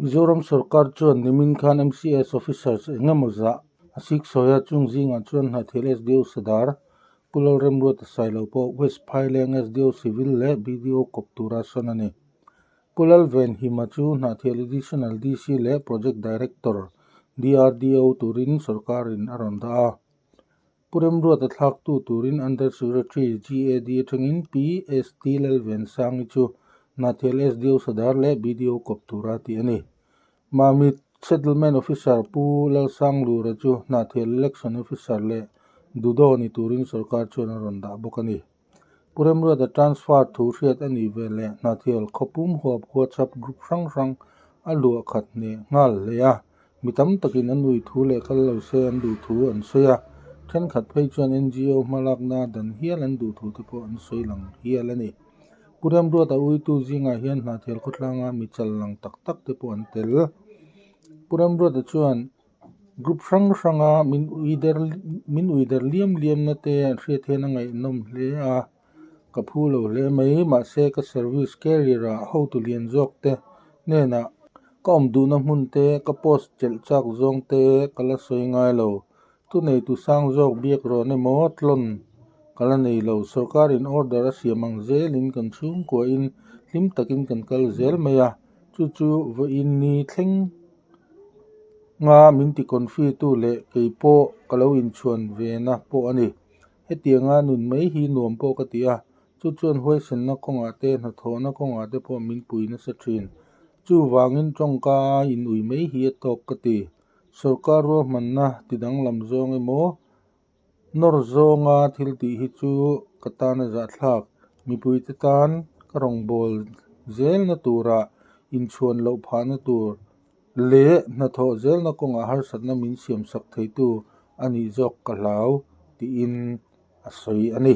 Mizoram sorkar chuan nimin khan MCS officers eng emaw zah a siksawi a, chung zingah chuan Hnahthial SDO Sadar Pu Lalremruata Sailo pawh West Phaileng SDO Civil leh BDO kawp tura sawn a ni. Pu Lalvenhima chu Hnahthial Additional DC leh Project Director, DRDO turin sorkarin a rawn dah a. Pu Remruata thlaktu turin Under Secretary, GAD atangin Pi ST Lalvensangi chu Hnahthial SDO Sadar leh BDO kawp tura tih a ni. Mamit Settlement Officer Pu Lalsanglura chu Hnahthial Election Officer leh Dudo ni turin sorkar chuan a rawn dah bawk a ni. Pu Remruata transfer thu hriat a nih veleh Hnahthial khawpum huap WhatsApp group hrang hrang a luah khat hneh nghal hle a, mi tam takin an ui thu leh kal lo se an duh thu an sawi a, thenkhat phei chuan NGO hmalakna dan hial an duh thu te pawh an sawi lang hial a ni. Pu Remruata uitu zingah hian Hnahthial khawtlanga mi chal lang tak tak te pawh an tel. Pu Remruata chuan. Group hrang hranga min ui der min ui der liam liam na te an hriat hian a ngaihnawm hle a, ka phu lo hle mai. Mahse ka service carrier ah hotu lian zawk te hnenah ka awm duhna hmun te, ka post chelh chak zawng te ka la sawi ngai lo. Thuneitu sang zawk biak rawn emaw tlawn ka la nei lo. Sorkarin order a siam ang zelin kan chhungkuahin hlim takin kan kal zel mai a, chu chu vawiin ni thleng Nga min ti confi tu leh kei pawh ka lo inchhuan ve na pawh a ni. Hetianga nun mai hi nuam pawh ka ti a, chu chuan huaisenna kawngah te hnathawhna kawngah te pawh min pui nasa thin. Chuvangin tawngka a inui mai hi a tawk ka ti. Sorkar ruahmanna ti danglam zawng emaw Nawr zawnga thil tih hi chu ka tan a zahthlak. Mipuite tan ka rawngbâwl zelna turah inchhuan loh phahna tur leh hnathawh zelna kawngah harsatna min siamsak theitu a nih zawk ka hlau tiin a sawi a ni.